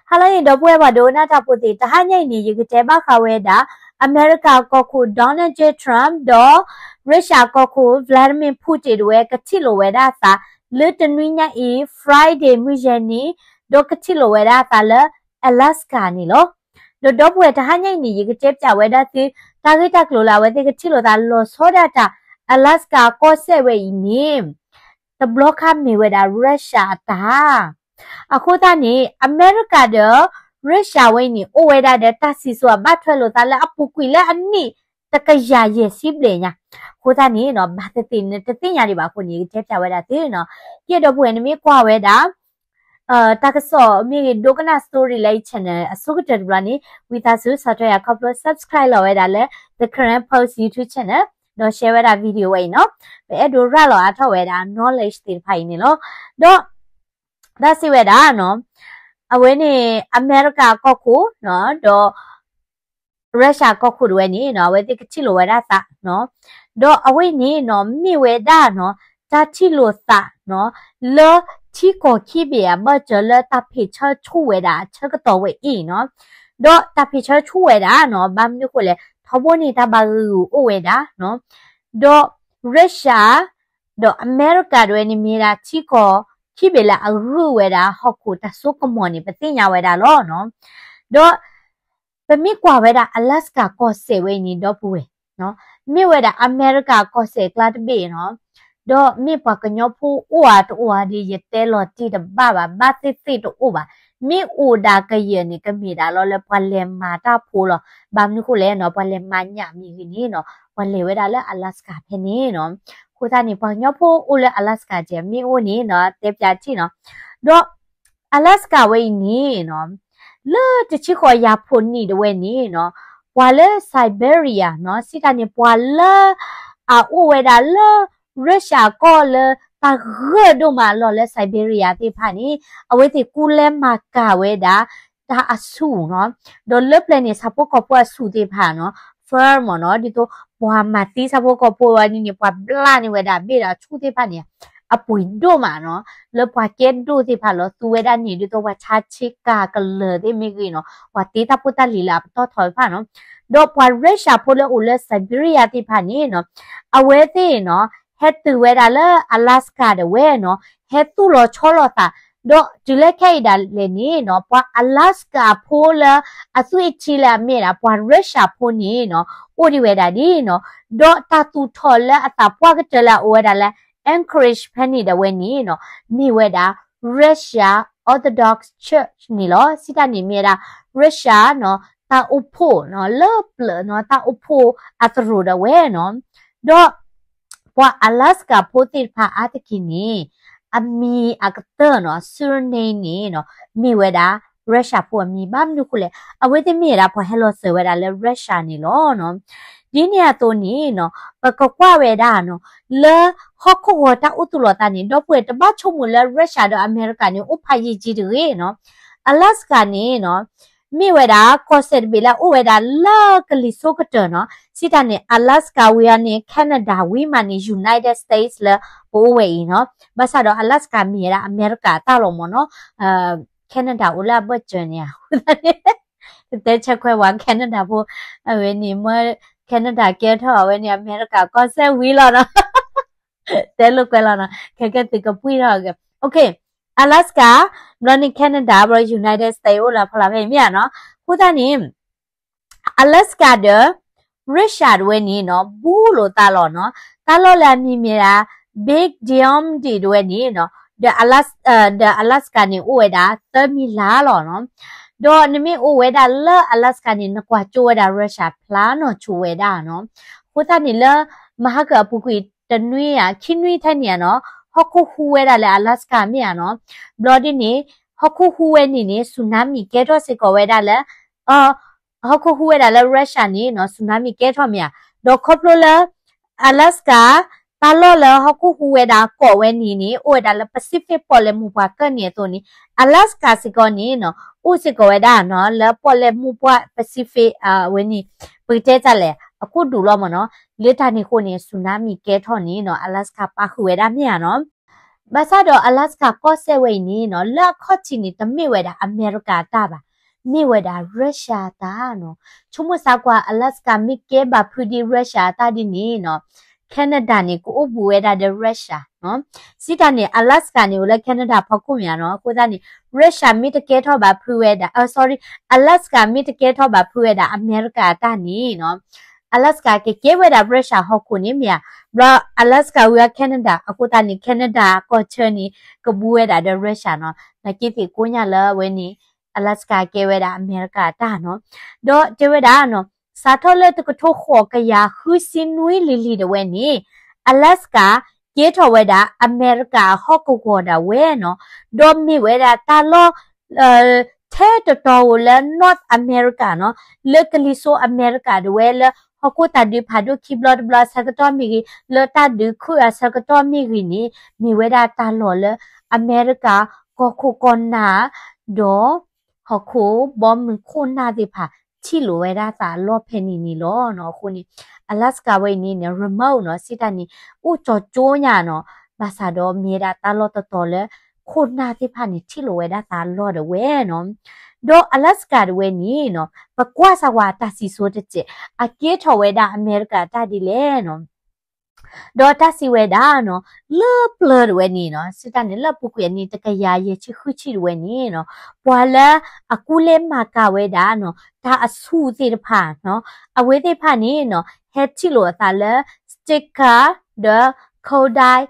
ဟါလၢအဂ့ၤ ဒီပုၢ်ဝဲၢ်ပှၤဒိကနၣ်တၢ်ဖိသ့ၣ်, တဟါညါအံၤန့ၣ် ယကတဲဘၣ်ဃးဝဲဒၣ် အမဲရကၤကီၢ်ခိၣ် Donald J Trump ဒီး ရၢၡၢၣ်ကီၢ်ခိၣ် Vladimir Putin တဝဲကထံၣ်လိာ်ဝဲဒၣ်အသး လၢတနွံညါအံၤ Friday မုၢ်ယဲၢ်နံၤ, ဒီးကထံၣ်လိာ်ဝဲဒၣ်အသးလၢ Alaska န့ၣ်လီၤ. ဒီးဒီပုၢ်ဝဲၢ် တဟါညါအံၤန့ၣ် ယကတဲပၠးဝဲဒၣ်သု တၢ်ဂ့ၢ်တၢ်ကျိၤလၢအဝဲသ့ၣ်ကထံၣ်လိာ်သးလီၤဆီဒၣ်တၢ် Alaska ကီၢ်စဲၣ်ဝဲအံၤန့ၣ် တဘျီခါမ့ၢ်ဝဲဒၣ် ရၢၡၢၣ်အတၢ် အဃိသတးန့ၣ် အမဲရကၤဒီး ရၢၡၢၣ်ဝဲအံၤန့ၣ် အိၣ်ဝဲဒၣ်ဒီးတၢ်စံၣ်စိၤအဘၣ်ထွဲလိာ်သးလၢအပူၤကွံာ်လၢအနံၣ်တကယၤယဲၢ်ဆံဘျဲၣ်ညါ. အဃိသတးန့ၣ်နီၤ ဘၣ်သ့ၣ်သ့ၣ်နတသ့ၣ်ညါဒံးဘၣ်အဃိန့ၣ် ယကတဲပၠးဝဲဒၣ်သုနီၤ. ယဲဒီပုၢ်ဝဲၢ် နမ့ၢ်ကွၢ်ဝဲဒၣ် တၢ်ကစီၣ်မ့ၢ်ဂ့ၤ ဒိကနၣ် story လၢယ channel အဆိကတၢၢ်တဘျီန့ၣ် ဝံသးစူၤဆီၣ်ထွဲယၤခီဖျိ subscribe လီၤဝဲဒၣ်လၢ The Karen Post YouTube channel ဒီး share ဝဲဒၣ် video ဝဲအံၤနီၤ. ပအဲၣ်ဒိးရၤလီၤအါထီၣ်ဝဲဒၣ် knowledge သ့ၣ်တဖၣ်အံၤန့ၣ်လီၤ. ဒီး တၢ်စံးဝဲဒၣ်နီၤ အဝဲန့ၣ် အမဲရကၤကီၢ်ခိၣ်နီၤ ဒီး ရၢၡၢၣ်ကီၢ်ခိၣ်တဝဲန့ၣ်နီၤ အဝဲသ့ၣ်ကထံၣ်လိာ်ဝဲဒၣ်သးနီၤ. ဒီးအဝဲန့ၣ်နီၤ မ့ၢ်ဝဲဒၣ်နီၤ တၢ်ထံၣ်လိာ်သးနီၤ လၢထံကီၢ်ခံဘ့ၣ်အဘၢၣ်စၢၤလၢတၢ်ဖ့ၣ်ဆၢဆူၣ်ဝဲဒၣ်အဆၢကတီၢ်ဝဲအံၤနီၤ. ဒီးတၢ်ဖ့ၣ်ဆၢဆူၣ်ဝဲဒၣ်နီၤ ဘၣ်မနုၤဃိလဲၣ် ထီဘိန့ၣ် တၢ်ဘၣ်ဂုာ်အိၣ်ဝဲဒၣ်နီၤ. ဒီးရၢၡၢၣ် ဒီးအမဲရကၤတဝဲန့ၣ် မ့ၢ်ဝဲဒၣ်ထံကီၢ်ခံဘ့ၣ်လၢအဂုာ်ဝဲဒၣ်ဟီၣ်ခိၣ်တၢ်စိကမီၤန့ၣ် ပသ့ၣ်ညါဝဲဒၣ်လီၤနီၤ. ဒီး ပမ့ၢ်ကွၢ်ဝဲဒၣ် Alaska ကီၢ်စဲၣ်ဝဲအံၤန့ၣ် ဒီပုၢ်ဝဲၢ် မ့ၢ်ဝဲဒၣ်အမဲရကၤကီၢ်စဲၣ်အကျါတဘ့ၣ်နီၤ. ဒီးမ့ၢ်ပှၤကညီဖိအိၣ်ဧါတအိၣ်ဧါဒီး ယတဲလီၤတံၢ်တဘၣ်ဘၣ်, ဘၣ်သ့ၣ်သ့ၣ်တအိၣ်ဘၣ်. မ့ၢ်အိၣ်ဒၣ်ကယဲၢ်န့ၣ် ကမ့ၢ်ဒၣ်လီၤလၢပှၤလဲၤမၤတၢ်ဖိလီၤ. ဘၣ်မနုၤဃိလဲၣ်နီၤ ပှၤလဲၤမၤညၣ်မ့ၢ်ဂ့ၤန့ၣ်နီၤ ပှၤလဲၤဝဲဒၣ်လၢ Alaska ဖဲန့ၣ်နီၤ. အဃိသတးန့ၣ် ပှၤကညီဖိအိၣ်လၢ Alaska ကဲ မ့ၢ်အိၣ်န့ၣ်နီၤ တဲပၠးထံၣ်နီၤ. ဒီး Alaska ဝဲအံၤန့ၣ်နီၤ လၢတဆံဃိးယၤဖိနံၣ်တဝဲန့ၣ်နီၤ ပှၤလၢ Siberia နီၤ စံးတၢ်န့ၣ် ပှၤလၢ အအိၣ်ဝဲဒၣ်လၢ ရၢၡၢၣ်ကီၢ်လၢ တၢ်ဂၢၢ်ဒိၣ်မးအလီၢ်လၢ Siberia သ့ၣ်တဖၣ်န့ၣ် အဝဲသ့ၣ်ကူလဲမၤကၤဝဲဒၣ် တၢ်အဆူၣ်နီၤ. ဒီးလၢပျၢၤန့ၣ် ဆၣ်ဖိကီၢ်ဖိအဆူၣ်သ့ၣ်တဖၣ်နီၤ fur မ့ၢ်နီၤ ဒ်သိး ပှၤမၤသံဆၣ်ဖိကီၢ်ဖိဝဲန့ၣ်န့ၣ် ပှၤဘျါန့ၢ်ဝဲဒၣ်ဘ့ၣ်ဒီးအဆူၣ်သ့ၣ်တဖၣ်န့ၣ် အပှ့ၤဒိၣ်မးနီၤ. လၢပှၤကဲဒိၣ်သ့ၣ်တဖၣ်လီၤ သူဝဲဒၣ်န့ၣ် ဒ်သိးပှၤဆါဆ့ကၤကလၢၤသ့ၣ်မ့ၢ်ဂ့ၤနီၤ ပှၤတ့တၢ်ဖိတၢ်လံၤလၢအပတီၢ်ထီသ့ၣ်တဖၣ်နီၤ. ဒီးပှၤရၢၡၢၣ်ဖိလၢအိၣ်လၢ Siberia သ့ၣ်တဖၣ်န့ၣ်နီၤ အဝဲသ့ၣ်နီၤ ဟဲတုၤဝဲဒၣ်လၢ Alaska ဒၣ်ဝဲနီၤ ဟဲသူၣ်လီၤဆီလီၤသး ဒီးတုၤလၢခဲအံၤဒၣ်လဲာ်န့ၣ်နီၤ ပှၤ Alaska ဖိလၢအသွံၣ်ထံလၢအမ့ၢ်ဒၣ် ပှၤရၢၡၢၣ်ဖိန့ၣ်နီၤ အိၣ်ဒံးဝဲဒၣ်ဒ်နီၤ. ဒီးတၢ်သူၣ်ထီၣ်လၢအသးပှၢ်ကတၢၢ်လၢအအိၣ်ဝဲဒၣ်လၢ Anchorage ဖဲန့ၣ်ဒၣ်ဝဲန့ၣ်နီၤ မ့ၢ်ဝဲဒၣ် Russia Orthodox Church န့ၣ်လီၤ. စံးတၢ်န့ၣ်မ့ၢ်ဝဲဒၣ် Russia နီၤ တၢ်အိၣ်ဖှိၣ်နီၤ လၢပျၢၤနီၤ တၢ်အိၣ်ဖှိၣ်အသရိာ်ဒၣ်ဝဲနီၤ. ဒီး ပှၤ Alaska ဖိသ့ၣ်တဖၣ်အါတက့ၢ်န့ၣ် အမံၤအကတၢၢ်နီၤ surname န့ၣ်နီၤ မ့ၢ်ဝဲဒၣ် ရၢၡၢၣ်ဖိအမံၤ ဘၣ်မနုၤဃိလဲၣ် အဝဲသ့ၣ်မ့ၢ်ဝဲဒၣ်ပှၤဟဲလီၤစၢၤဝဲဒၣ်လၢ ရၢၡၢၣ်န့ၣ်လီၤနီၤ. ဒ်န့ၣ်အသိးန့ၣ်နီၤ ပကကွၢ်ဝဲဒၣ်နီၤ လၢဟီၣ်ခိၣ်ဂီၤတၢ်အိၣ်သူၣ်လီၤသးန့ၣ် ဒီပုၢ်ဝဲၢ်တဘၣ်ဆိကမိၣ်လၢ ရၢၡၢၣ်ဒီးအမဲရကၤန့ၣ် အိၣ်ဖးယံာ်ကံတဂ့ၤနီၤ. Alaska န့ၣ်နီၤ မ့ၢ်ဝဲဒၣ် ကီၢ်စဲၣ်တဘ့ၣ်လၢအအိၣ်ဝဲဒၣ်လၢကလံၤစိးကတၢၢ်နီၤ. စံးတၢ်န့ၣ် Alaska ဝံၤအီၤန့ၣ် Canada ဝံၤမးန့ၣ် United States လၢပအိၣ်ဝဲအံၤနီၤ. ဘၣ်ဆၣ်ဒီး Alaska မ့ၢ်ဝဲဒၣ်အမဲရကၤအတၢ်လီၤမ့ၢ်နီၤ. Canada အိၣ်လၢအဘၢၣ်စၢၤန့ၣ် တဲဆၢခွဲးဝဲ Canada ဖိ အဝဲန့ၣ်မ့ၢ် Canada ကဲထီၣ်အဝဲန့ၣ် အမဲရကၤကီၢ်စဲၣ်ဝံၤလီၤနီၤ. တဲလိာ်ကွဲလီၤနီၤ ခဲကဲသုကပှံၢ်ထီၣ်ကဲ OK Alaska ဘျီန့ၣ် Canada ဘျီ United States အိၣ်လၢဖီလာ်ဖဲအံၤမ့ၢ်ဧါနီၤ. အဃိသတးန့ၣ် Alaska ဒီး Russia တဝဲန့ၣ်နီၤ ဘူးလိာ်သးလီၤနီၤ. တၢ်လီၢ်လၢအမံၤမ့ၢ်ဒၣ် Big Dumdy တဝဲန့ၣ်နီၤ ဒီး Alas ဒီး Alaska န့ၣ် အိၣ်ဝဲဒၣ်သၢမံၤလါလီၤနီၤ. ဒီးနမ့ၢ်အိၣ်ဝဲဒၣ်လၢ Alaska န့ၣ် နကွၢ်ကၠိဝဲဒၣ် Russia ဖျါနီၢ်ဆိဝဲဒၣ်နီၤ. အဃိသတးန့ၣ်လၢ မဟါကအပူၤကွံာ်တနွံဧါ ခံနွံထဲန့ၣ်ဧါနီၤ ဟီၣ်ခိၣ်ဟူးဝဲဒၣ်လၢ Alaska မ့ၢ်ဧါနီၤ. ဘျီဒ်န့ၣ် ဟီၣ်ခိၣ်ဟူးဝဲန့ၣ်န့ၣ် tsunami ကဲထီၣ်စ့ၢ်ကီးဝဲဒၣ်လၢ ဟီၣ်ခိၣ်ဟူးဝဲဒၣ်လၢ Russia န့ၣ်နီၤ tsunami ကဲထီၣ်မ့ၢ်ဧါ. ဒီးခီဖျိလၢ Alaska တၢ်လီၢ်လၢဟီၣ်ခိၣ်ဟူးဝဲဒၣ်ကိးဝဲန့ၣ်န့ၣ် အိၣ်ဝဲဒၣ်လၢ Pacific ပီၣ်လဲၣ်မုၢ်ပှၢ်ကၢၢ်န့ၣ်အသိးန့ၣ် Alaska စ့ၢ်ကီးန့ၣ်နီၤ အိၣ်စ့ၢ်ကီးဝဲဒၣ်နီၤ လၢပီၣ်လဲၣ်မုၢ်ပှၢ် Pacific အဝဲန့ၣ် ပကတဲတၢ်လဲၣ် အခိၣ်ဒူၣ်လီၤမ့ၢ်နီၤ. လၢတၢ်န့ၣ်အဃိန့ၣ် tsunami ကဲထီၣ်န့ၣ်နီၤ Alaska ပာ်ဃုာ်ဝဲဒၣ်မ့ၢ်ဧါနီၤ. ဘၣ်ဆၣ်ဒီး Alaska ကီၢ်စဲၣ်ဝဲအံၤန့ၣ်နီၤ လၢအခီၣ်ထံးန့ၣ် တမ့ၢ်ဝဲဒၣ်အမဲရကၤအတၢ်ဘၣ်, မ့ၢ်ဝဲဒၣ် Russia အတၢ်နီၤ. ဆိကမိၣ်သးကွၢ် Alaska မ့ၢ်ကဲဘၣ်ဖုးဒံး Russia အတၢ်ဒ်န့ၣ်နီၤ Canada န့ၣ် ကအိၣ်ဘူးဝဲဒၣ်ဒီး Russia နီၤ. စံးတၢ်န့ၣ် Alaska န့ၣ် အိၣ်လၢ Canada ဖီခိၣ်မ့ၢ်ဧါနီၤ. အဃိသတးန့ၣ် Russia မ့ၢ်တကဲထီၣ်ဘၣ်ဖုးဝဲဒၣ်, အ sorry, Alaska မ့ၢ်တကဲထီၣ်ဘၣ်ဖုးဝဲဒၣ်အမဲရကၤအတၢ်န့ၣ်နီၤ Alaska ကကဲဝဲဒၣ် Russia ဟီၣ်ခိၣ်န့ၣ်မ့ၢ်ဧါ. ဘျီ Alaska ဝံၤအ Canada အဃိသတးန့ၣ် Canada ကီၢ်ဆၢန့ၣ် ကဘူးဝဲဒၣ်ဒီး Russia နီၤ. နာ်က့သ့ၣ်ကိးညါလၢအဝဲန့ၣ် Alaska ကဲဝဲဒၣ်အမဲရကၤအတၢ်နီၤ. ဒီးတဲဝဲဒၣ်နီၤ စးထီၣ်လၢတကထိဃိးကယၤဃုဆံနွံလံၤလံၤဒၣ်ဝဲန့ၣ် Alaska ကဲထီၣ်ဝဲဒၣ်အမဲရကၤအဟီၣ်ကဝီၤဒၣ်ဝဲနီၤ. ဒီးမ့ၢ်ဝဲဒၣ်တၢ်လီၢ် ထဲတတီၤဧိၤလၢ North America နီၤ, လၢကလံၤစိးအမဲရကၤဒၣ်ဝဲလၢ ဟီၣ်ခိၣ်တၢ်ဒုးဖးဒိၣ်ခံဘျီတဘျီအဆၢကတီၢ်မ့ၢ်ဂ့ၤ, လၢတၢ်ဒုးခုၣ်အဆၢကတီၢ်မ့ၢ်ဂ့ၤန့ၣ် မ့ၢ်ဝဲဒၣ်တၢ်လီၢ်လၢအမဲရကၤ ကီၢ်ခိၣ်ကီၢ်နၢ် ဒီး ဟီၣ်ခိၣ်ဘီမုၢ်ခိၣ်နၢ်သ့ၣ်တဖၣ် ထံၣ်လိာ်ဝဲဒၣ်သးအလီၢ်ဖဲန့ၣ်န့ၣ်လီၤနီၤ. အဃိန့ၣ် Alaska ဝဲအံၤန့ၣ်န့ၣ် remote နီၤ, စံးတၢ်န့ၣ် အိၣ်ကၠီၤကၠိညါနီၤ, ဘၣ်ဆၣ်ဒီးမ့ၢ်ဝဲဒၣ်တၢ်လီၢ်တတီၤလၢ ခိၣ်နၢ်သ့ၣ်တဖၣ်န့ၣ် ထံၣ်လိာ်ဝဲဒၣ်သးအလီၢ်ဒၣ်ဝဲနီၤ. ဒီး Alaska ဒၣ်ဝဲန့ၣ်နီၤ, ပကွၢ်စၢ်ဝဲတၢ်စံၣ်စိၤတစဲး, အကဲထီၣ်ဝဲဒၣ်အမဲရကၤတၢ်ဒ်လဲၣ်နီၤ. ဒီးတၢ်စံးဝဲဒၣ်နီၤ, လၢပျၢၤဒၣ်ဝဲန့ၣ်နီၤ, စံးတၢ်န့ၣ် လၢအပူၤကွံာ်အနံၣ်တကယၤယဲၢ်ဆံဃုဆံဒၣ်ဝဲန့ၣ်နီၤ, ပှၤလၢအကူလဲမၤကၤဝဲဒၣ်နီၤ, တၢ်အဆူၣ်သ့ၣ်တဖၣ်နီၤ, အဝဲသ့ၣ်တဖၣ်န့ၣ်နီၤ, ဟဲထံၣ်လိာ်အသးလၢ Sitka ဒီး Kodiak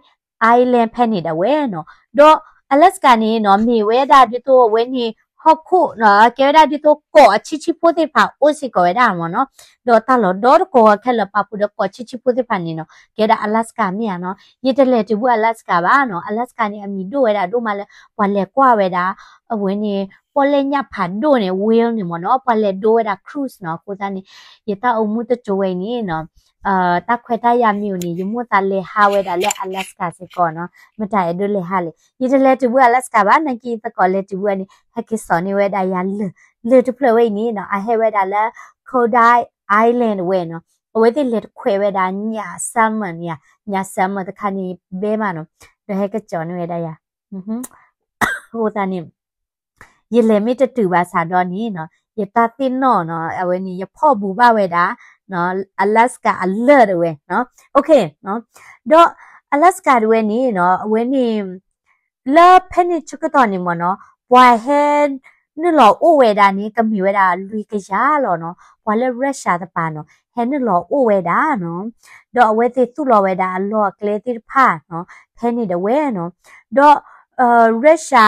Island ဖဲန့ၣ်ဒၣ်ဝဲနီၤ. ဒီး Alaska န့ၣ်နီၤ, မ့ၢ်ဝဲဒၣ်ဒ်သိးအဝဲန့ၣ် ဟီၣ်ခိၣ်နီၤ, ကဲဝဲဒၣ်ဒ်သိးကီၢ်အဆံးဆံးဖိသ့ၣ်တဖၣ်အိၣ်စ့ၢ်ကီးဝဲဒၣ်မ့ၢ်နီၤ. ဒီးတၢ်လီၢ်ဒီတကီၢ်ခဲလၢာ်ပာ်ဖှိၣ်ဒီးကီၢ်ဆံးဆံးဖိသ့ၣ်တဖၣ်န့ၣ်နီၤ, ကဲဝဲဒၣ် Alaska မ့ၢ်ဧါနီၤ. ယတလဲၤတုၤဘူး Alaska ဘၣ်နီၤ. Alaska န့ၣ် အမံၤဒိၣ်ဝဲဒၣ်ဒိၣ်မးလၢ ပှၤလဲၤကွၢ်ဝဲဒၣ် အဝဲန့ၣ် ပီၣ်လဲၣ်ညၣ်ဖးဒိၣ်န့ၣ် whale န့ၣ်မ့ၢ်နီၤ, ပှၤလဲၤဒိဝဲဒၣ် cruise နီၤ. အဃိသတးန့ၣ် ယတၢ်အိၣ်မူတစိၤဝဲအံၤန့ၣ်နီၤ, တၢ်ခွဲးတၢ်ယာ်မ့ၢ်အိၣ်န့ၣ် ယမိၣ်သးလဲၤဟးဝဲဒၣ်လၢ Alaska စ့ၢ်ကီးနီၤ. မတၤအဲၣ်ဒိးလဲၤဟးလဲၣ်. ယတလဲၤတုၤဘူး Alaska ဘၣ်, နာ်က့သကိးလဲၤတုၤဘူးန့ၣ် ဟဲက့ၤစိာ်န့ၢ်ဝဲဒၣ်ယၤလၢၢ်, လၢၢ်တဖျၢၣ်ဝဲအံၤန့ၣ်နီၤ, အဟဲဝဲဒၣ်လၢ Kodiak Island ဝဲနီၤ. အဝဲသ့ၣ်လဲၤတခွဲးဝဲဒၣ်ညၣ် salmon ယၤ, ညၣ် salmon တခါန့ၣ်ဘဲမးနီၤ, ဒီးဟဲက့ၤစိာ်န့ၢ်ဝဲဒၣ်ယၤ. အဃိသတးန့ၣ် ယလဲၤမ့ၢ်တတုၤဘၣ်ဆၣ်ဒီးန့ၣ်နီၤ, ယတၢ်သ့ၣ်နီၣ်နီၤ, အဝဲန့ၣ် ယဖီၣ်ဘူးဘၣ်ဝဲဒၣ် Alaska အလၢၢ်ဒၣ်ဝဲနီၤ. ဒီး Alaska ဒၣ်ဝဲန့ၣ်နီၤ, အဝဲန့ၣ် လၢဖဲန့ၣ်ဆၢကတီၢ်န့ၣ်မ့ၢ်နီၤ, ပှၤဟဲနုာ်လီၤအိၣ်ဝဲဒၣ်န့ၣ် ကမ့ၢ်ဝဲဒၣ်လွံၢ်ကယၤလီၤနီၤ. ပှၤလၢ Russia တပၤနီၤ, ဟဲနုာ်လီၤအိၣ်ဝဲဒၣ်နီၤ. ဒီးအဝဲသ့ၣ်သူၣ်လီၤဝဲဒၣ်အလီၢ်အကျဲသ့ၣ်တဖၣ်နီၤ, ဖဲန့ၣ်ဒၣ်ဝဲနီၤ. ဒီး Russia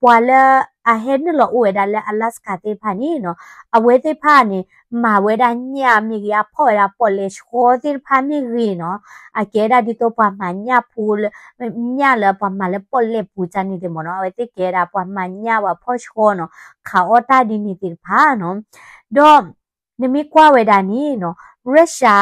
ပှၤလၢအဟဲနုာ်လီၤအိၣ်ဝဲဒၣ်လၢ Alaska သ့ၣ်တဖၣ်န့ၣ်နီၤ, အဝဲသ့ၣ်တဖၣ်န့ၣ် မၤဝဲဒၣ်ညၣ်မ့ၢ်ဂ့ၤ, အဖီၣ်ဝဲဒၣ်ပီၣ်လဲၣ်ဆှီသ့ၣ်တဖၣ်မ့ၢ်ဂ့ၤနီၤ, အကဲဒၣ်ဒ်သိးပှၤမၤညၣ်ဖိလၢ ညၣ်လၢပှၤမၤလၢပီၣ်လဲၣ်ပူၤန့ၣ်သ့ၣ်မ့ၢ်နီၤ, အဝဲသ့ၣ်ကဲဒၣ်ပှၤမၤညၣ်ပှၤဖီၣ်ဆှီနီၤ, ခးအီၣ်တၢ်ဒ်န့ၣ်သ့ၣ်တဖၣ်နီၤ. ဒီး နမ့ၢ်ကွၢ်ဝဲဒၣ်န့ၣ်နီၤ, Russia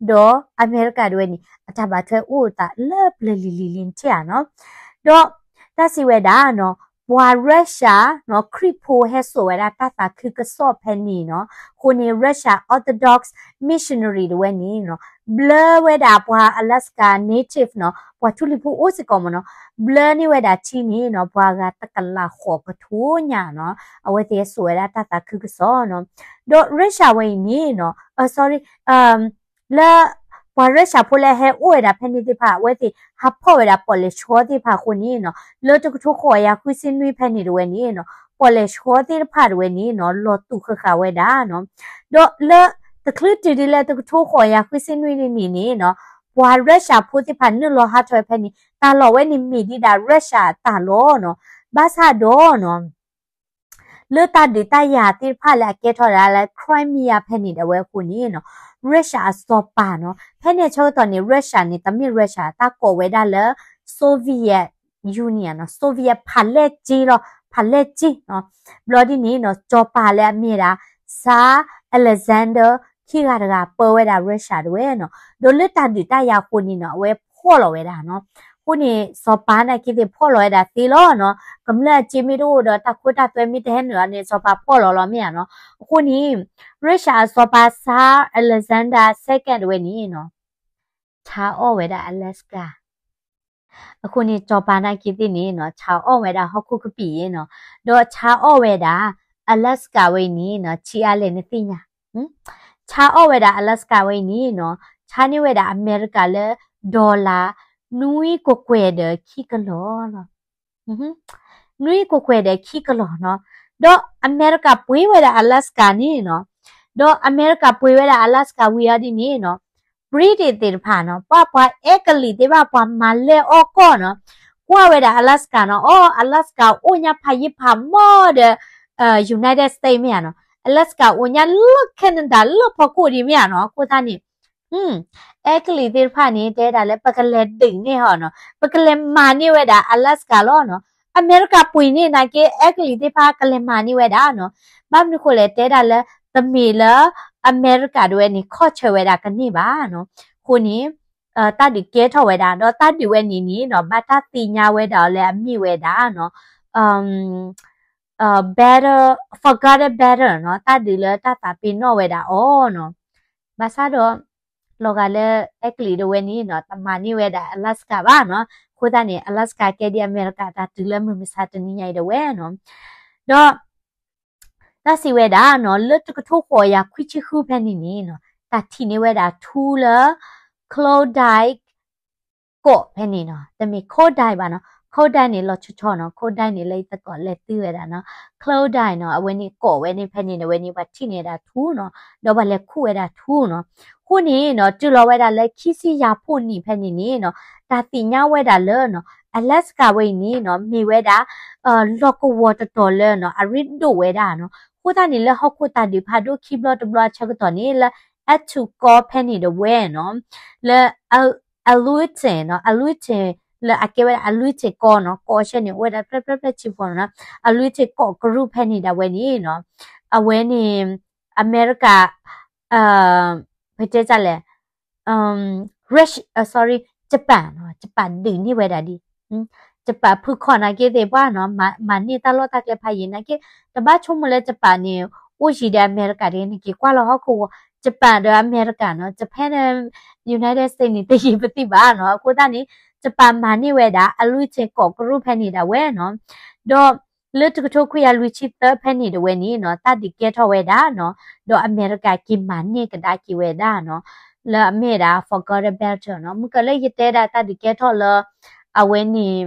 ဒီးအမဲရကၤဒၣ်ဝဲန့ၣ် အတၢ်ဘၣ်ထွဲအိၣ်အသးလၢပျၢၤလံၤလံၤလံၤန့ၣ်နီၤ. ဒီးတၢ်စံးဝဲဒၣ်နီၤ, ပှၤ Russia နီၤ, ခရံာ်ဖိဟဲစိာ်ဝဲဒၣ်တၢ်သးခုကစီၣ်ဖဲန့ၣ်နီၤ. အဃိန့ၣ် Russia Orthodox Missionary ဒၣ်ဝဲန့ၣ်နီၤ, ဘျၢဝဲဒၣ်ပှၤ Alaska native နီၤ, ပှၤထူလံၤဖိအိၣ်စ့ၢ်ကီးမ့ၢ်နီၤ, ဘျၢန့ၢ်ဝဲဒၣ်ထံန့ၣ်နီၤ, ပှၤဂၤတကလးဃိးကထိညါနီၤ, အဝဲသ့ၣ်ဟဲစိာ်ဝဲဒၣ်တၢ်သးခုကစီၣ်နီၤ. ဒီး Russia ဝဲအံၤန့ၣ်နီၤ, အ sorry, လၢ ပှၤ Russia ဖိလၢဟဲအိၣ်ဝဲဒၣ်ဖဲန့ၣ်သ့ၣ်တဖၣ် အဝဲသ့ၣ်ဟးဖီၣ်ဝဲဒၣ်ပီၣ်လဲၣ်ဆှီသ့ၣ်တဖၣ်အဃိန့ၣ်နီၤ, လၢတကထိဃိးကယၤဃုဆံနွံဖဲန့ၣ်ဒၣ်ဝဲန့ၣ်နီၤ, ပီၣ်လဲၣ်ဆှီသ့ၣ်တဖၣ်ဒၣ်ဝဲန့ၣ်နီၤ, လီၤတူာ်ဃၣ်ဃၣ်ဝဲဒၣ်နီၤ. ဒီးလၢတချုးတုၤဒ်လၢတကထိဃိးကယၤဃုဆံနွံန့ၣ်န့ၣ်နီၤ, ပှၤ Russia ဖိသ့ၣ်တဖၣ်နုာ်လီၤဟးထီၣ်ဝဲဖဲန့ၣ်, တၢ်လီၢ်ဝဲန့ၣ်မ့ၢ်ဒ်ဒၣ် Russia အတၢ်လီၢ်နီၤ. ဘၣ်ဆၣ်ဒီးနီၤ လၢတၢ်ဒုးတၢ်ယၤသ့ၣ်တဖၣ်လၢအကဲထီၣ်ဒၣ်လၢ Crimea ဖဲန့ၣ်ဒၣ်ဝဲအဃိန့ၣ်နီၤ, Russia အစီၤပၤနီၤ, ဖဲန့ၣ်အဆၢကတီၢ်န့ၣ် Russia န့ၣ် တမ့ၢ် Russia တၢ်ကိးဝဲဒၣ်လၢ Soviet Union နီၤ, Soviet ဖးလဲၢ်က့လီၤ, ဖးလဲၢ်က့နီၤ. ဘျီဒ်န့ၣ်နီၤ, စီၤပၤလၢအမ့ၢ်ဒၣ် Tsar Alexander ခံဂၤတဂၤပၢဝဲဒၣ် Russia ဒၣ်ဝဲနီၤ. ဒီးလၢတၢ်ဒုးတၢ်ယၤအဃိန့ၣ်နီၤ, အဝဲဖီၣ်လီၤဝဲဒၣ်နီၤ. အဃိန့ၣ် စီၤပၤနာ်က့သ့ၣ်ဖီၣ်လီၤဝဲဒၣ်သ့လီၤနီၤ. ကမျၢၢ်အစ့မ့ၢ်တအိၣ်ဒီးတၢ်ခိတၢ်သွဲမ့ၢ်တဟဲနုာ်လီၤန့ၣ် စီၤပၤဖီၣ်လီၤလီၤမ့ၢ်ဧါနီၤ. အဃိန့ၣ် Russia အစီၤပၤ Tsar Alexander Second ဝဲန့ၣ်နီၤ, ထါအီၣ်ဝဲဒၣ် Alaska အဃိန့ၣ် စီၤပၤနာ်က့သ့ၣ်န့ၣ်နီၤ ဆါအီၣ်ဝဲဒၣ်ဟီၣ်ခိၣ်ကပံာ်အံၤနီၤ, ဒီးဆါအီၣ်ဝဲဒၣ် Alaska ဝဲအံၤန့ၣ်နီၤ ဆံးအါလဲၣ်နသ့ၣ်ညါ, ဆါအီၣ်ဝဲဒၣ် Alaska ဝဲအံၤန့ၣ်နီၤ ဆါန့ၢ်ဝဲဒၣ်အမဲရကၤလၢ dollar နွံကကွဲၢ်ဒီးခံကလီၢ်လီၤ. နွံကကွဲၢ်ဒီးခံကလီၢ်နီၤ, ဒီးအမဲရကၤပှ့ၤဝဲဒၣ် Alaska န့ၣ်နီၤ, ဒီးအမဲရကၤပှ့ၤဝဲဒၣ် Alaska ဝံၤအီၤဒ်န့ၣ်နီၤ British သ့ၣ်တဖၣ်နီၤ ပှၤပှၤအဲကလံးသ့ၣ်တဖၣ် ပှၤမၤလဲၢ်အီၣ်ကီၢ်နီၤ ကွၢ်ဝဲဒၣ် Alaska နီၤ, အိ Alaska အိၣ်ညါဖးယံာ်ဖးမီၢ်ဒီး United States မ့ၢ်ဧါနီၤ, Alaska အိၣ်ညါလၢ Canada လၢဖီခိၣ်ဒံးမ့ၢ်ဧါနီၤ, အဃိသတးန့ၣ် အဲကလံးသ့ၣ်တဖၣ်န့ၣ် တဲဒၣ်လၢပကလဲၤဒုးန့ၢ်ဟီနီၤ, ပကလဲၤမၤန့ၢ်ဝဲဒၣ် Alaska လီၤနီၤ, အမဲရကၤပှ့ၤန့ၢ်နာ်က့ အဲကလံးသ့ၣ်တဖၣ်ကလဲၤမၤန့ၢ်ဝဲဒၣ်နီၤ, ဘၣ်မနုၤဃိလဲၣ် တဲဒၣ်လၢ တမ့ၢ်လၢ အမဲရကၤဒၣ်ဝဲန့ၣ် ခီၣ်ဆၢဝဲဒၣ်ကန့ၢ်ဘၣ်နီၤ, အဃိန့ၣ် တၢ်ဒုးကဲထီၣ်ဝဲဒၣ် ဒီးတၢ်ဒုးဝဲန့ၣ်န့ၣ်နီၤ ဘၣ်တၢ်သ့ၣ်ညါဝဲဒၣ်အီၤလၢအမ့ၢ်ဝဲဒၣ်နီၤ better, forgotten battle နီၤ, တၢ်ဒုးလၢတၢ်သးပ့ၤနီၣ်ဝဲဒၣ်အီၤနီၤ, ဘၣ်ဆၣ်ဒီး လီၤဂာ်လၢအဲကလံးဒၣ်ဝဲန့ၣ်နီၤ တမၤန့ၢ်ဝဲဒၣ် Alaska ဘၣ်နီၤ, အဃိသတးန့ၣ် Alaska ကဲဒ်အမဲရကၤတၢ်တုၤလၢမုၢ်မဆါတနံၤညါအံၤဒၣ်ဝဲနီၤ, ဒီး တၢ်စံးဝဲဒၣ်နီၤ လၢတကထိဃိးကယၤခွံဆံဃုဖဲန့ၣ်န့ၣ်နီၤ တၢ်ထံၣ်န့ၢ်ဝဲဒၣ်ထူလၢ Klondike ကီးဖဲန့ၣ်နီၤ, တမ့ၢ် Klondike ဘၣ်နီၤ, Klondike န့ၣ်လီၤဆီဆီနီၤ, Klondike န့ၣ်လၢယသကိးလဲၤတုၤဝဲဒၣ်နီၤ, Klondike နီၤ အဝဲန့ၣ်ကီးဝဲန့ၣ်ဖဲန့ၣ်ဒၣ်ဝဲန့ၣ် ပှၤထံၣ်န့ၢ်ဝဲဒၣ်ထူနီၤ, ဒီးပှၤလဲၤခူၣ်ဝဲဒၣ်ထူနီၤ, အဃိန့ၣ်နီၤ တုၤလီၤဝဲဒၣ်လၢခံဆံယၤဖှိၣ်နံၣ်ဖဲန့ၣ်န့ၣ်နီၤ တၢ်သ့ၣ်ညါဝဲဒၣ်လၢနီၤ Alaska ဝဲအံၤန့ၣ်နီၤ မ့ၢ်ဝဲဒၣ် လီၢ်ကဝီၤတတီၤလၢနီၤ အရ့ဒိၣ်ဝဲဒၣ်နီၤ, အဃိသတးန့ၣ် လၢဟီၣ်ခိၣ်တၢ်ဒုးဖးဒိၣ်ခံဘျီတဘျီအဆၢကတီၢ်န့ၣ် လၢ Atuqua ဖဲန့ၣ်ဒၣ်ဝဲနီၤ, လၢ Aleutian နီၤ, Aleutian လၢအကဲဝဲဒၣ် Aleutian ကီးနီၤ, ကီးဆဲန့ၣ် အိၣ်ဝဲဒၣ်ဖျၢၣ်ဖျၢၣ်ဖျၢၣ်ဆံးဖိနီၤ, Aleutian ကီးကရူၢ်ဖဲန့ၣ်ဒၣ်ဝဲန့ၣ်နီၤ, အဝဲန့ၣ် အမဲရကၤ ပတဲလဲၣ် Russia, sorry, Japan နီၤ, Japan ဒုးန့ၢ်ဝဲဒၣ်ဒ်, Japan ဖုခီၣ်နာ်က့သ့ၣ်ပှၢ်နီၤ, မၤန့ၢ်တၢ်လီၢ်တၢ်ကျဲဖးယံာ်နာ်က့, တဘၣ်ဆိကမိၣ်လၢ Japan န့ၣ် အိၣ်ယံၤဒီးအမဲရကၤတဂ့ၤန့ၣ် က့ၤကွၢ်လီၤဟီၣ်ခိၣ်ဝီၤ, Japan ဒီးအမဲရကၤနီၤ, Japan ဒီး United States န့ၣ် တယံာ်ပသံၣ်ဘၣ်နီၤ, အဃိသတးန့ၣ် Japan မၤန့ၢ်ဝဲဒၣ် Aleutian ကီးကရူၢ်ဖဲန့ၣ်ဒၣ်ဝဲနီၤ, ဒီး လၢတကထိခွံကယၤလွံၢ်ဆံသၢဖဲန့ၣ်ဒၣ်ဝဲန့ၣ်နီၤ, တၢ်ဒုးကဲထီၣ်ဝဲဒၣ်နီၤ, ဒီးအမဲရကၤက့ၤမၤန့ၢ်ကဒါက့ၤဝဲဒၣ်နီၤ, လၢအမ့ၢ်ဝဲဒၣ် forgotten battle နီၤ, မုၢ်ကလၢယတဲဒၣ်တၢ်ဒုးကဲထီၣ်လၢ အဝဲန့ၣ်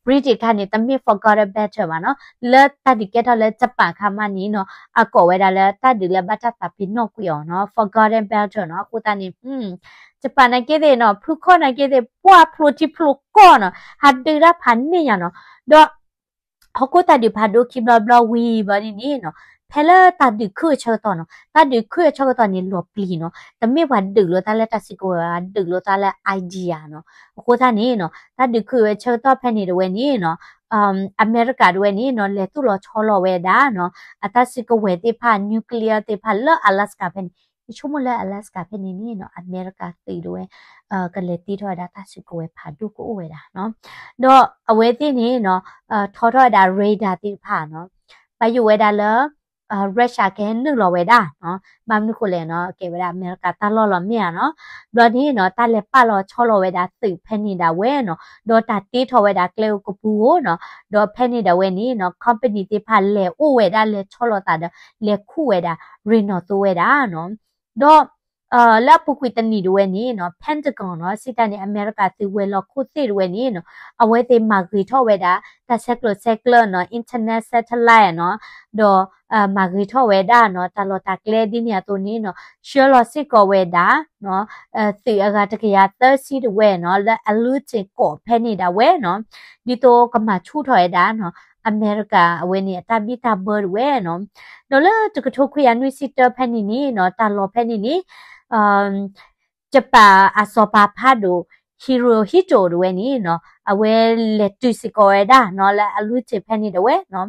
British ခါန့ၣ် တမ့ၢ် forgotten battle ဘၣ်နီၤ, လၢတၢ်ဒုးကဲထီၣ်လၢ Japan ခါမးန့ၣ်နီၤ, အကိးဝဲဒၣ်လၢတၢ်ဒုးလၢဘၣ်တၢ်သးပ့ၤနီၣ်ကွံာ်အီၤနီၤ, forgotten battle နီၤ, အဃိသတးန့ၣ် Japan နာ်က့သ့ၣ်နီၤ, ဖုခီၣ်နာ်က့သ့ၣ် ပှၢ်ဖျိထံဖျိကီၢ်နီၤ, ဟးဒုးတၢ်ဖးန့ၢ်ညါနီၤ, ဒီး ဟီၣ်ခိၣ်တၢ်ဒုးဖးဒိၣ်ခံဘျီဘျီဝံၤဘၣ်န့ၣ်န့ၣ်နီၤ, ဖဲလၢတၢ်ဒုးခုၣ်အဆၢကတီၢ်နီၤ, တၢ်ဒုးခုၣ်အဆၢကတီၢ်န့ၣ် လီၤပျံၤနီၤ, တမ့ၢ်ပှၤဒုးလိာ်သးလၢတၢ်စုကဝဲၤဘၣ်, ဒုးလိာ်သးလၢ idea နီၤ, အဃိသတးန့ၣ်နီၤ, တၢ်ဒုးခုၣ်ဝဲဆၢကတီၢ်ဖဲန့ၣ်ဒၣ်ဝဲန့ၣ်နီၤ, အမဲရကၤဒၣ်ဝဲန့ၣ်နီၤ, လဲၤသူၣ်လီၤဆီလီၤဝဲဒၣ်နီၤ, အတၢ်စုကဝဲၤသ့ၣ်တဖၣ် nuclear သ့ၣ်တဖၣ်လၢ Alaska ဖဲန့ၣ်, ယဆိကမိၣ်လၢ Alaska ဖဲန့ၣ်န့ၣ်နီၤ, အမဲရကၤသုးဒၣ်ဝဲ ကလဲၤတ့ထီၣ်ဝဲဒၣ်တၢ်စုကဝဲၤဖးဒိၣ်ကအိၣ်ဝဲဒၣ်နီၤ, ဒီးအဝဲသ့ၣ်န့ၣ်နီၤ, ထီထီၣ်ဝဲဒၣ် radar သ့ၣ်တဖၣ်နီၤ, ဘၣ်ယိၣ်ဝဲဒၣ်လၢ Russia ကဟဲနုာ်လီၤဝဲဒၣ်နီၤ, ဘၣ်မနုၤဃိလဲၣ်နီၤ, ကဲဝဲဒၣ်အမဲရကၤတၢ်လီၢ်လီၤမ့ၢ်ဧါနီၤ, ဘျီန့ၣ်နီၤ, တၢ်လဲၤပာ်လီၤဆီလီၤဝဲဒၣ်သုးဖဲန့ၣ်ဒၣ်ဝဲနီၤ, ဒီးတၢ်တ့ထီၣ်ဝဲဒၣ်ကျဲအိၣ်ကပူၤဧိၤနီၤ, ဒီးဖဲန့ၣ်ဒၣ်ဝဲန့ၣ်နီၤ, company သ့ၣ်တဖၣ်လဲၤအိၣ်ဝဲဒၣ်လဲၤဆီလီၤသးဒီး လဲၤခူၣ်ဝဲဒၣ် ရ့နီၣ်သိဝဲဒၣ်နီၤ, ဒီး လၢအပူၤကွံာ်တနံၣ်ဒၣ်ဝဲန့ၣ်နီၤ, Pentagon နီၤ, စံးတၢ်န့ၣ် အမဲရကၤသုးဝဲၤလီၢ်ခိၣ်သ့ၣ်ဒၣ်ဝဲန့ၣ်နီၤ, အဝဲသ့ၣ်မၤဂ့ၤထီၣ်ဝဲဒၣ် တၢ်ဆဲးကျိးဆဲးကျၢနီၤ, internet satellite နီၤ, ဒီး မၤဂ့ၤထီၣ်ဝဲဒၣ်နီၤ, တၢ်လီၢ်တၢ်ကျဲဒ်န့ၣ်အသိးန့ၣ်နီၤ, ဆှၢလီၤစ့ၢ်ကီးဝဲဒၣ် သုးအဂၤတကယၤသၢဆံဒၣ်ဝဲနီၤ, လၢ Aleutian ကီးဖဲန့ၣ်ဒၣ်ဝဲနီၤ, ဒ်သိးကမၤဆူၣ်ထီၣ်ဝဲဒၣ်နီၤ, အမဲရကၤအဝဲန့ၣ်အတၢ်ဘံၣ်တၢ်ဘၢဒၣ်ဝဲနီၤ, ဒီးလၢတကထိခွံကယၤနွံဆံတၢဖဲန့ၣ်န့ၣ်နီၤ, တၢ်လီၢ်ဖဲန့ၣ်န့ၣ် Japan အစီၤပၤဖးဒိၣ် Hirohito ဒၣ်ဝဲန့ၣ်နီၤ, အဝဲလဲၤတုၤစ့ၢ်ကီးဝဲဒၣ်နီၤ, လၢ Aleutian ဖဲန့ၣ်ဒၣ်ဝဲနီၤ,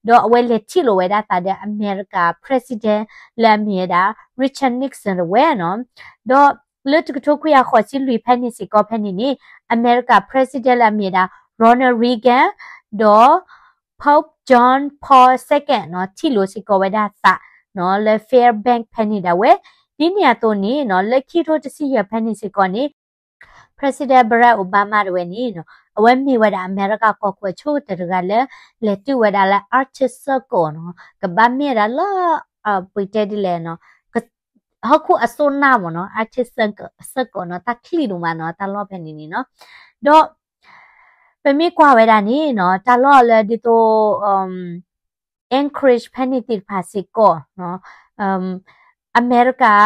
ဒီးအဝဲလဲၤထံၣ်လိာ်ဝဲဒၣ်သးဒီးအမဲရကၤ president လၢအမ့ၢ်ဝဲဒၣ် Richard Nixon ဒၣ်ဝဲနီၤ, ဒီးလၢတကထိခွံကယၤဃိးဆံလွံၢ်ဖဲန့ၣ်စ့ၢ်ကီးဖဲန့ၣ်န့ၣ်, အမဲရကၤ president လၢအမ့ၢ်ဝဲဒၣ် Ronald Reagan ဒီး Pope John Paul the second နီၤ, ထံၣ်လိာ်စ့ၢ်ကီးဝဲဒၣ်သးနီၤ, လၢ Fairbanks ဖဲန့ၣ်ဒၣ်ဝဲ, ဒ်န့ၣ်အသိးန့ၣ်နီၤ, လၢခံကထိတဆံယဲၢ်ဖဲန့ၣ်စ့ၢ်ကီးန့ၣ် President Barack Obama တဝဲန့ၣ်နီၤ အဝဲမ့ၢ်ဝဲဒၣ်အမဲရကၤကီၢ်ခိၣ်အဆိကတၢၢ်တဂၤလၢ လဲၤတုၤဝဲဒၣ်လၢ Arctic Circle နီၤ ကဘၣ်မ့ၢ်ဝဲဒၣ်လၢ ပှၤတဲဒ်လဲၣ်နီၤ ဟီၣ်ခိၣ်အစိနၢ်မ့ၢ်နီၤ Arctic Circle နီၤ တၢ်ချံးဒိၣ်မးနီၤ တၢ်လီၢ်ဖဲန့ၣ်န့ၣ်နီၤ ဒီး ပမ့ၢ်ကွၢ်ဝဲဒၣ်န့ၣ်နီၤ တၢ်လီၢ်လၢဒ်သိး Anchorage ဖဲန့ၣ်သ့ၣ်တဖၣ်စ့ၢ်ကီး အမဲရကၤ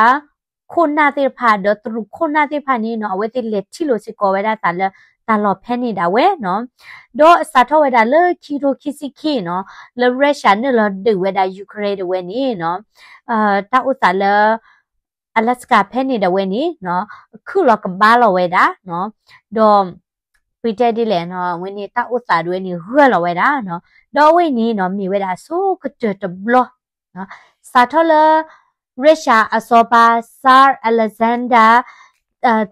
ခိၣ်နၢ်သ့ၣ်တဖၣ် ဒီးတရူးခိၣ်နၢ်သ့ၣ်တဖၣ်န့ၣ်နီၤ အဝဲသ့ၣ်လဲၤထံၣ်လိာ်စ့ၢ်ကီးဝဲဒၣ်သးလၢ တၢ်လီၢ်ဖဲန့ၣ်ဒၣ်ဝဲနီၤ ဒီးစးထီၣ်ဝဲဒၣ်လၢခံကထိခံဆံခံနီၤ လၢ Russia နုာ်လီၤဒုးဝဲဒၣ် Ukraine တဝဲန့ၣ်နီၤ တၢ်အိၣ်သးလၢ Alaska ဖဲန့ၣ်ဒၣ်ဝဲန့ၣ်နီၤ ခုၣ်လီၤကဘါလီၤဝဲဒၣ်နီၤ ဒီး ပတဲဒ်လဲၣ်နီၤ အဝဲန့ၣ်တၢ်အိၣ်သးဒၣ်ဝဲန့ၣ် ဂၢၢ်လီၤဝဲဒၣ်နီၤ ဒီးအဝဲအံၤန့ၣ်နီၤ မ့ၢ်ဝဲဒၣ်အဆိကတၢၢ်တဘျီ စးထီၣ်လၢ Russia အစီၤပၤ Tsar Alexander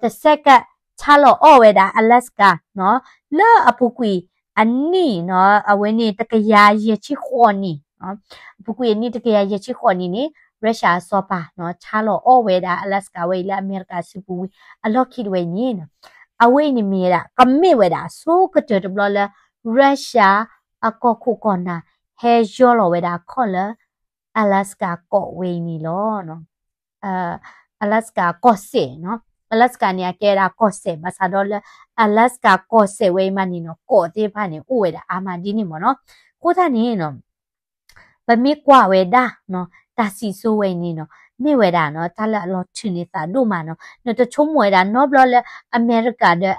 the Second ဆါလီၤအီၣ်ဝဲဒၣ် Alaska နီၤ လၢအပူၤကွံာ်အနံၣ်နီၤ အဝဲန့ၣ်တကယၤယဲၢ်ဆံဃိးနံၣ် အပူၤကွံာ်အနံၣ်တကယၤယဲၢ်ဆံဃိးနံၣ်န့ၣ် Russia အစီၤပၤနီၤ ဆါလီၤအီၣ်ဝဲဒၣ် Alaska ဝဲအံၤလၢအမဲရကၤစုပူၤဝံၤ အလီၢ်ခံတဝဲအံၤန့ၣ်နီၤ အဝဲအံၤန့ၣ်မ့ၢ်ဝဲဒၣ် ကမ့ၢ်ဝဲဒၣ်အဆိကတၢၢ်တဘျီလၢ Russia အကီၢ်ခိၣ်ကီၢ်နၢ် ဟဲယီၢ်လီၤဝဲဒၣ်အခီၣ်လၢ Alaska ကီၢ်ဝဲအံၤန့ၣ်လီၤ. Alaska ကီၢ်စဲၣ်နီၤ Alaska န့ၣ် အကဲဝဲဒၣ်ကီၢ်စဲၣ် ဘၣ်ဆၣ်ဒီးလၢ Alaska ကီၢ်စဲၣ်ဝဲအံၤမးန့ၣ်နီၤ ကီၢ်သ့ၣ်တဖၣ်န့ၣ် အိၣ်ဝဲဒၣ်အါမးဒ်န့ၣ်မ့ၢ်နီၤ အဃိသတးန့ၣ်နီၤ ပမ့ၢ်ကွၢ်ဝဲဒၣ်နီၤ တၢ်စံၣ်စိၤဝဲအံၤန့ၣ်နီၤ မ့ၢ်ဝဲဒၣ်နီၤ တၢ်လၢအလီၤထုးန့ၢ်သးဒိၣ်မးနီၤ နတဆိကမိၣ်ဝဲဒၣ်နီတဘျီလၢ အမဲရကၤဒီး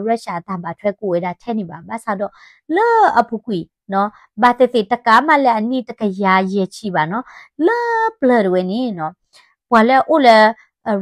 Russia တၢ်ဘၣ်ထွဲကိးဝဲဒၣ်ထဲန့ၣ်ဘၣ် ဘၣ်ဆၣ်ဒီး လၢအပူၤကွံာ်နီၤ ဘၣ်သ့ၣ်သ့ၣ်တကးမးလၢအနံၣ်တကယၤယဲၢ်ဆံဘၣ်နီၤ လၢပျၢၤတဝဲန့ၣ်နီၤ ပှၤလၢအအိၣ်လၢ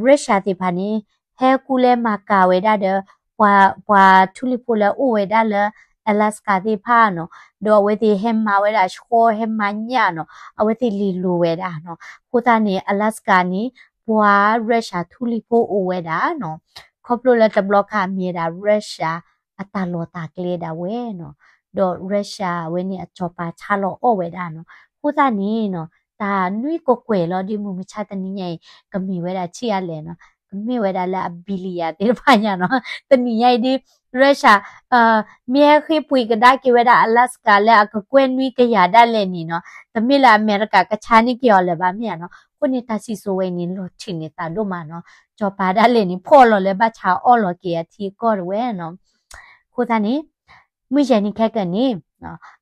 Russia သ့ၣ်တဖၣ်န့ၣ် ဟဲကူလဲၤမၤကၤဝဲဒၣ်ဒီး ပှၤ ပှၤထူလံၤဖိလၢအအိၣ်ဝဲဒၣ်လၢ Alaska သ့ၣ်တဖၣ်နီၤ ဒီးအဝဲသ့ၣ်ဟဲမၤဝဲဒၣ်ဆှီ ဟဲမၤညၣ်နီၤ အဝဲသ့ၣ်လ့ၤလိၤဝဲဒၣ်နီၤ အဃိသတးန့ၣ် Alaska န့ၣ် ပှၤ Russia ထူလံၤဖိအိၣ်ဝဲဒၣ်နီၤ ခီဖျိလၢတဘျီခါမ့ၢ်ဝဲဒၣ် Russia အတၢ်လီၢ်တၢ်ကျဲဒၣ်ဝဲနီၤ ဒီး Russia ဝဲန့ၣ်အစီၤပၤဆါလီၤအီၣ်ဝဲဒၣ်နီၤ အဃိသတးန့ၣ်နီၤ တၢ်နွံကကွဲၢ်လီၤဒ်မုၢ်မဆါတနံၤညါအံၤ ကမ့ၢ်ဝဲဒၣ်ဆံးအါလဲၣ်နီၤ ကမ့ၢ်ဝဲဒၣ်လၢအ billion သ့ၣ်တဖၣ်ညါနီၤ တနံၤညါအံၤဒ် Russia မ့ၢ်ဟဲဃ့ပှ့ၤကဒါက့ၤဝဲဒၣ် Alaska လၢအကကွဲၢ်နွံကယၤဒၣ်လဲာ်န့ၣ်နီၤ တမ့ၢ်လၢအမဲရကၤကဆါန့ၢ်က့ၤအီၤလၢၤဘၣ်မ့ၢ်ဧါနီၤ အဃိန့ၣ်တၢ်စံၣ်စိၤဝဲအံၤန့ၣ် လီၤထုးန့ၢ်သးဒိၣ်မးနီၤ စီၤပၤဒၣ်လဲာ်န့ၣ် ဖီၣ်လီၤလၢဘၣ်ဆါအီၣ်လီၤက့ၤအထံအကီၢ်တဝဲနီၤ အဃိသတးန့ၣ် မုၢ်ယဲၢ်နံၤခဲကနံၣ်န့ၣ်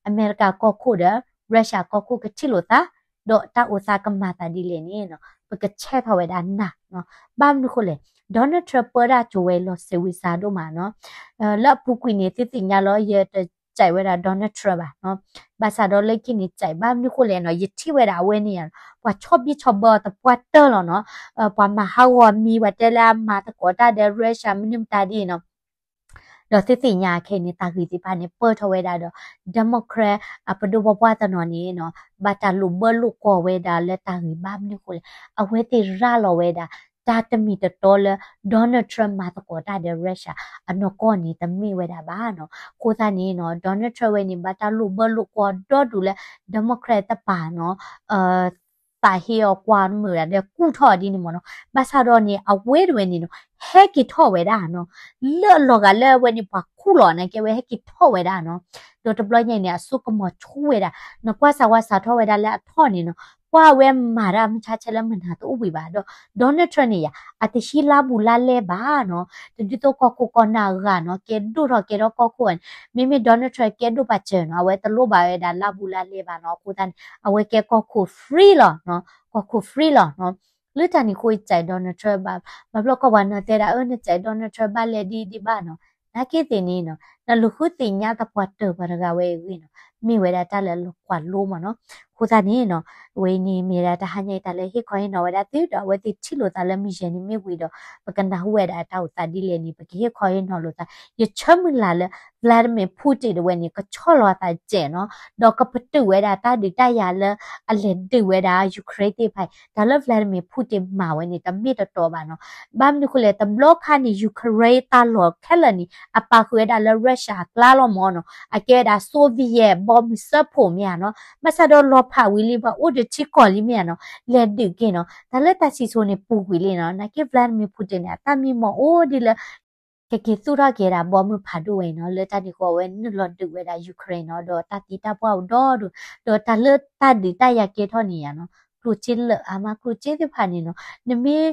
အမဲရကၤကီၢ်ခိၣ်ဒီး Russia ကီၢ်ခိၣ်ကထံၣ်လိာ်သး ဒီးတၢ်အိၣ်သးကမၤသးဒ်လဲၣ်န့ၣ်နီၤ ပကဆဲးထီၣ်ဝဲဒၣ်နၤနီၤ ဘၣ်မနုၤဃိလဲၣ် Donald Trump ပၢဒၣ်ကၠိဝဲလီၤစဲးဝံသးဒိၣ်မးနီၤ လၢအပူၤကွံာ်န့ၣ် သုသ့ၣ်ညါလီၤ ယတကြိုက်ဝဲဒၣ် Donald Trump ဘၣ်နီၤ ဘၣ်ဆၣ်ဒီးလၢခံန့ၣ် ကြိုက်ဘၣ်မနုၤဃိလဲၣ်နီၤ ယထံၣ်ဝဲဒၣ်အဝဲန့ၣ်ယါ ပှၤဆီၣ်ဘံၣ်ဆီၣ်ဘၢအီၤသပှၢ်တၢၢ်လီၤနီၤ ပှၤမၤဟးဂီၤမံၤ ပှၤတဲလၢအမၤသကိးတၢ်ဒီး Russia မနုၤမတၤဒ်နီၤ ဒီးသုသ့ၣ်ညါခဲအံၤန့ၣ် တၢ်ဂ့ၢ်သ့ၣ်တဖၣ်န့ၣ် ပၢၢ်ထီၣ်ဝဲဒၣ်ဒီး Democrat အပဒိၣ်ပပှၢ်တနီၤန့ၣ်နီၤ ဘၣ်တၢ်လိာ်ဘၢလိာ်ကွီၢ်ဝဲဒၣ်လၢတၢ်ဂ့ၢ်ဘၣ်မနုၤဃိလဲၣ် အဝဲသ့ၣ်ရၤလီၤဝဲဒၣ် တၢ်တမံၤတတီလၢ Donald Trump မၤသကိးတၢ်ဒီး Russia အနီၢ်ကီၢ်န့ၣ် တမ့ၢ်ဝဲဒၣ်ဘၣ်နီၤ အဃိသတးန့ၣ်နီၤ Donald Trump ဝဲန့ၣ် ဘၣ်တၢ်လိာ်ဘၢလိာ်ကွီၢ်ဒီဒူၣ်လၢ Democrat တပၤနီၤ သးဟ့အီၤကွၢ်မုာ်ဒၣ်ဒီးကူၣ်ထီၣ်ဒ်န့ၣ်မ့ၢ်နီၤ ဘၣ်ဆၣ်ဒီးန့ၣ် အဝဲတဝဲန့ၣ်နီၤ ဟဲက့ၤထီၣ်ဝဲဒၣ်နီၤ လၢအလီၤဂာ်လၢအဝဲန့ၣ် ပှၤခူၣ်လီၤနာ်က့ဝဲ ဟဲက့ၤထီၣ်ဝဲဒၣ်နီၤ ဒီးတဘျီညါအံၤန့ၣ် အစိကမီၤဆူၣ်ဝဲဒၣ် နကွၢ်စၢ်ဝါစးထီၣ်ဝဲဒၣ်လၢအထီၣ်န့ၣ်နီၤ ကွၢ်ဝဲမၤတၢ်မုၢ်ဆါဆဲးလၢမုၢ်နၤတအိၣ်ဘှံးဘၣ်ဒီး Donald Trump န့ၣ်ယါ အတဟံးလါဘူးလါလဲဘၣ်နီၤ တဒ်သိးကီၢ်ခိၣ်ကီၢ်နၢ်အဂၤနီၤ ကဲဒိၣ်ထီၣ်ကဲထီၣ်ကီၢ်ခိၣ်န့ၣ် မ့မ့ၢ် Donald Trump ကဲဒိၣ်ပာ်စၢၤနီၤ အဝဲတလိၣ်ဘၣ်ဝဲဒၣ်လါဘူးလါလဲဘၣ်နီၤ အဃိသတးန့ၣ် အဝဲကဲကီၢ်ခိၣ် free လီၤနီၤ ကီၢ်ခိၣ် free လီၤနီၤ လၢတၢ်န့ၣ်အဃိ ယစံး Donald Trump ဘၣ် ဘၣ်ဘျီကီၢ်ပှၤနီၤတဲဒၣ် အၢ နစံး Donald Trump ဘၣ်လဲၣ်ဒ်ဒ်ဘၣ်နီၤ နာ်က့သ့ၣ်န့ၣ်နီၤ နလူၤဃုသ့ၣ်ညါသပှၢ်တၢၢ်ပှၤတဂၤဝဲအဂ့ၢ်နီၤ မ့ၢ်ဝဲဒၣ်တၢ်လၢလီၤကွၢ်လိမ့ၢ်နီၤ အဃိသတးန့ၣ်နီၤ အဝဲန့ၣ်မ့ၢ်ဒၣ်တဟါညါအံၤတၢ်လၢဟ့ၣ်ခီဟ့ၣ်နီၤဝဲဒၣ်သုဒီး အဝဲသ့ၣ်ထံၣ်လိာ်သးလၢမုၢ်ယဲၢ်နံၤမ့ၢ်ဝံၤဒီး ပကနၢ်ဟူဝဲဒၣ်တၢ်အိၣ်သးဒ်လဲၣ်န့ၣ် ပကဟ့ၣ်ခီဟ့ၣ်နီၤလိာ်သး ယဆၢမုၢ်လၢ်လၢ Vladimir Putin တဝဲန့ၣ် ကဆီၣ်လီၤသးစဲးနီၤ ဒီးကပတုာ်ဝဲဒၣ်တၢ်ဒုးတၢ်ယၤလၢအလဲၤဒုးဝဲဒၣ် Ukraine သ့ၣ်တဖၣ်အံၤ တၢ်လၢ Vladimir Putin မၤဝဲန့ၣ် တမ့ၢ်တတီဘၣ်နီၤ ဘၣ်မနုၤဃိလဲၣ် တဘျီခါန့ၣ် Ukraine တၢ်လီၢ်ခဲလၢာ်န့ၣ် အပာ်ဃုာ်ဝဲဒၣ်လၢ Russia အကျါလီၤမ့ၢ်နီၤ အကဲဝဲဒၣ် Soviet ဘီမုၢ်စၢဖှိၣ်မ့ၢ်ဧါနီၤ ဘၣ်ဆၣ်ဒီးလီၤဖးဝံၤလံ ပှၤအိၣ်ဒီးထံကီၢ်လံမ့ၢ်ဧါနီၤ လဲၤဒုးက့ၤနီၤ တၢ်လၢတၢ်စံၣ်စိၤန့ၣ်ပူၤကွံာ်လံနီၤ နာ်က့ Vladimir Putin န့ၣ် အတၢ်မံမီၢ်အိၣ်ဒ်လၢ ကက့ၤသူၣ်ထီၣ်က့ၤဒၣ်ဘီမုၢ်ဖးဒိၣ်ဝဲအံၤနီၤ, လၢတၢ်န့ၣ်အဃိ အဝဲနုာ်လီၤဒုးဝဲဒၣ် Ukraine နီၤ, ဒီးတၢ်သံတၢ်ပှၢ်အိၣ်ဒီဒူၣ်, ဒီးတၢ်လၢတၢ်ဒုးတၢ်ယၤကဲထီၣ်န့ၣ်ယါနီၤ, ကျိၣ်စ့လၢအါမး ကျိၣ်စ့သ့ၣ်တဖၣ်န့ၣ်နီၤ, နမ့ၢ်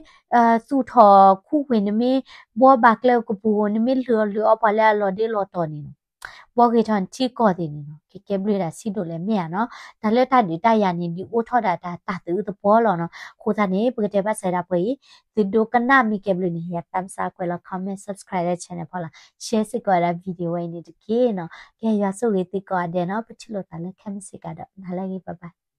သူၣ်ထီၣ်ခူၣ်ဝ့ၤ နမ့ၢ်ဘှီဘၣ်ကျဲကပူၤဧိၤ နမ့ၢ်လုၢ်အီၣ်လုၢ်အီပှၤလၢအလီၤဒ့လီၤတီၤန့ၣ်နီၤ, ဘှီဂ့ၤထီၣ်နထံကီၢ်သ့ၣ်န့ၣ်နီၤ, ကကဲဘျုးဒၣ်ဆံးဒိၣ်လဲၣ်မ့ၢ်ဧါနီၤ, တၢ်လၢတၢ်ဒုးတၢ်ယၤန့ၣ် ဒုးအိၣ်ထီၣ်ဒၣ်တၢ်သးသးအုးသပှီၤလီၤနီၤ, အဃိသတးန့ၣ် ပကတဲဘၣ်စဲးဒၣ်ပှဲၤအံၤ, သုဒိကနၣ်မ့ၢ်ကဲဘျုးန့ၣ် ယၤသးမစါကွဲးလီၤ comment subscribe လၢ channel ဖီလာ်, share စ့ၢ်ကီးဝဲဒၣ် video ဝဲအံၤန့ၣ်တက့ၢ်နီၤ, ကဲယွၤဆိၣ်ဂ့ၤသုကိးဂၤဒဲးနီၤ, ပထံၣ်လိာ်သးလၢခံမုၢ်ဆ့ၣ်ကဒီး နၤလၢအဂ့ၤ bye bye.